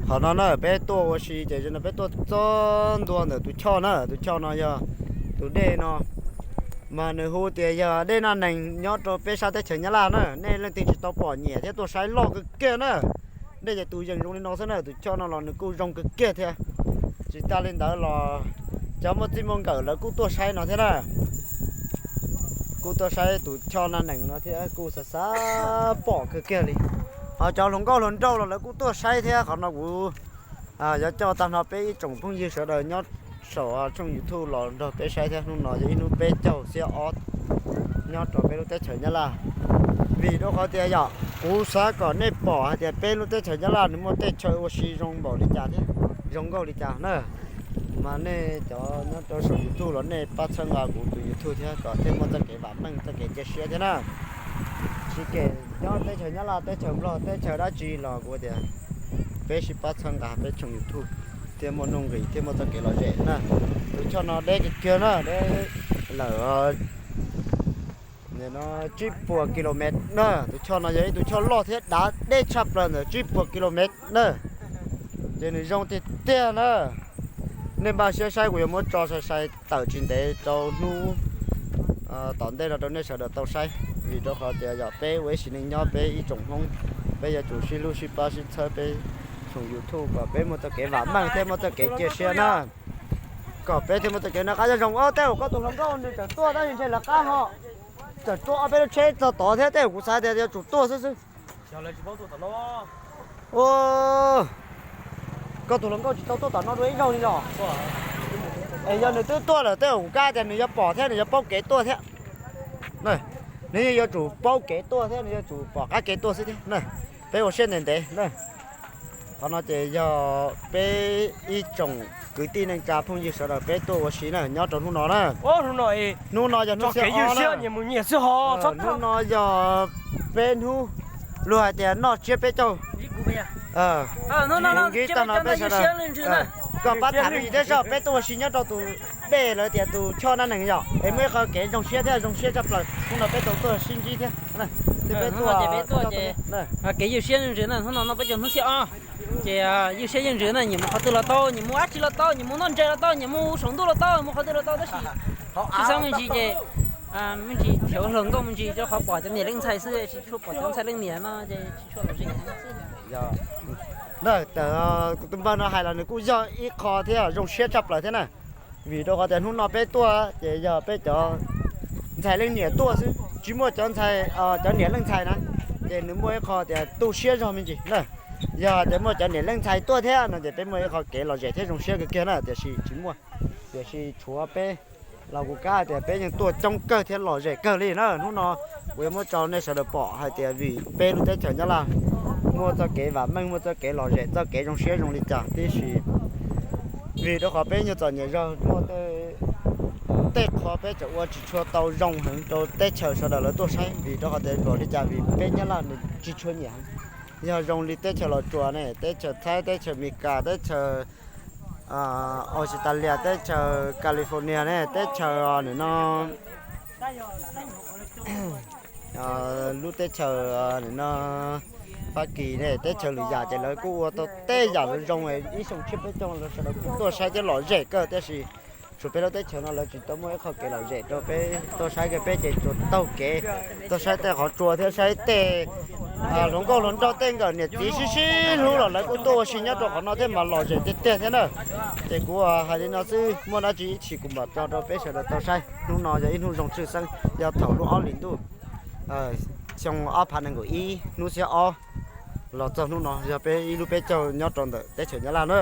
Qhov no na peb tuaj ua si ces no peb tuaj txog ntua ntawm tus choj na, tus choj no yog tus dej no, mas nws hu tias yog dej Naj Nees nyob rau peb sab teb chaws Nyab Laj na. Nej leej twg tsis tau pom nyiam thiab tuaj saib loj kawg kiag na. Dej ces tus yees zoo li no xwb na, tus choj no los nws kuj zoo kawg kiag thiab. Tsis tas li ntawd los cov muaj txij muaj nkawm lawv kuj tuaj saib no thiab na. Kuj tuaj saib tus choj Naj Nees no thiab kuj xav xav pom kawg kiag li. Ho cov hluas nkauj hluas nraug los lawv kuj tuaj saib thiab. Qhov no kuv yuav coj tag nrho peb ib tsoom phooj ywg sawv daws nyob saum tshooj YouTube los nrog peb saib thiab. Hnub no yog ib hnub peb caug xiab ob nyob rau peb lub teb chaws Nyab Laj. Vim rau qhov tias yog kuv xav kom nej pom hais tias peb lub teb chaws Nyab Laj nws muaj tej chaw ua si zoo npaum li cas thiab zoo nkauj li cas na. Mas nej cov nyob rau saum YouTube los nej pab txhawb nqa kuv tus YouTube thiab kom thiaj muaj txoj kev vam meej txoj kev cia siab thiab na. Tsis kheev nyob teb chaws Nyab Laj teb chaws Nplog teb chaws dab tsi los kuv tias peb sib pab txhawb nqa peb tshooj YouTube thiaj muaj nuj nqis thiaj muaj txoj kev lom zem na. Tus choj no deb kiag kiag na, deb lawm tsib puas kilomev na. Tus choj no yog ib tus choj loj thiab dav deb tshaj plaws ntawm tsib puas kilomev na. Ces nws zoo tiag tiag na. Nej npaj siab saib kuv yuav muab tso sai sai tawm tsis ntev rau hnub tom ntej no rau nej sawv daws tau saib. Vim rau qhov tias yog peb ua ib sim neej nyob peb ib tsoom Hmoob, peb yuav tsum sib hlub sib pab sib txhawb peb tshooj YouTube kom peb muaj txoj kev vam meej thiab muaj txoj kev cia siab na. Kom peb thiaj muaj txoj kev noj qab nyob zoo. Tej zaum koj tus hluas nkauj nws tseem tuaj tab sis ntshe lawv qab ho tseem tuaj ob peb lub tsheb txog tod thiab tej zaum kuv xav tias yuav tsum tuaj xwb xwb. Koj tus hluas nkauj tsis tau tuaj tom no dua ib zaug li los? Es yog nws twb tuaj lawm tej zaum kuv kam tias nws yuav pom thiab nws yuav paub kev tuaj thiab. Nws yeej yuav tsum paub kev tuaj thiab nws yuav tsum pom qab kev tuaj xwb thiab na. Peb ua siab ntev ntev na. Qhov no ces yog peb ib tsoom kwv tij neej tsa phooj ywg sawv daws peb tuaj ua si na nyob rau hnub no na. Hnub no yog hnub xiab ob na. Hnub no yog peb hnub, luag hais tias noj tsiab peb caug. Hnub no peb sawv daws, koj pab tham me ntsis thiab soj peb tuaj ua si nyob rau tus dej lawv tias tus choj Naj Nees yom es muaj ib qho kev zoo siab thiab zoo siab tshaj plaws hnub no peb tau tuaj sib ntsib thiab. Peb tuaj kev ywj siab ntsis na, hnub no no peb caug hnub xiab ob. Ces ywj siab ywj ntsws na, nyiam mus qhov twg los tau, nyiam mus dab tsi los tau, nyiam mus noj ntses los tau, nyiam mus saum ntuj los tau, mus qhov twg los tau tab sis tsis xav me ntsis ces me ntsis thiab hluas nkauj me ntsis rau qhov pom cov niam leej ntxhais xwb, tsis tshua pom cov ntxhais leej niam no ces tsis tshua lom zem. Kuv tus npawg no hais los nws kuj yog ib qho thiab zoo siab tshaj plaws thiab na. Vim rau qhov tias hnub no peb tuaj ces yog peb cov ntxhais leej niam tuaj xwb, tsis muaj cov ntxhais, cov niam leej ntxhais na, ces nws muaj ib qho tias tu siab zog me ntsis na. Yog tias muaj cov niam leej ntxhais tuaj thiab no ces peb muaj ib qho kev lom zem thiab zoo siab kawg kiag na, tiam sis tsis muaj. Tiam sis tshuav peb los kuv kam tias peb yeej tuaj coob kawg thiab lom zem kawg li na. Hnub no kuv yuav muab tso nej sawv daws pom hais tias vim peb lub teb chaws Nyab Laj muaj txoj kev vam meej, muaj txoj kev lom zem, txoj kev zoo siab zoo li cas tib si. Vim rau qhov peb nyuag txom nyem zog muaj tej qho peb tseem ua tsis tshua tau zoo heev rau teb chaws sawv daws lawv tuaj saib, vim rau qhov tias vim li cas, vim peb Nyab Laj nws tsis tshua nyiam heev. Yog zoo li teb chaws Los Tsuas ne, teb chaws Thaib, teb chaws Amelikas, teb chaws Australia, teb chaws California ne, teb chaws nim no lub teb chaws nim no Fab Kis ne, teb chaws lwm yam ces lawv kuj ua tau tej yam zoo zoo, ib xyoo tshiab peb caug los sawv daws kuj tuaj saib thiab lom zem kawg, tiam sis tshuav peb lub teb chaws no lawv tsis tau muaj ib qho kev lom zem rau peb tuaj saib kiag, peb ces tsuas taug kev tuaj saib tej qhov tsua thiab saib tej hluas nkauj hluas nraug tej nkawm niam txiv sib sib hlub los lawv kuj tuaj ua si nyob rau qhov no thiab mas lom zem tiag tiag thiab na. Ces kuv hais li no xwb, muaj dab tsi ib chim kuv mam tso rau peb sawv daws tau saib. Hnub no yog ib hnub zoo tshwj xeeb, yog thaum lub ob hlis ntuj xyoo ob phav nees nkaum ib hnub xiab ob los txog hnub no yog peb ib lub peb caug nyob rau ntawm teb chaws Nyab Laj na.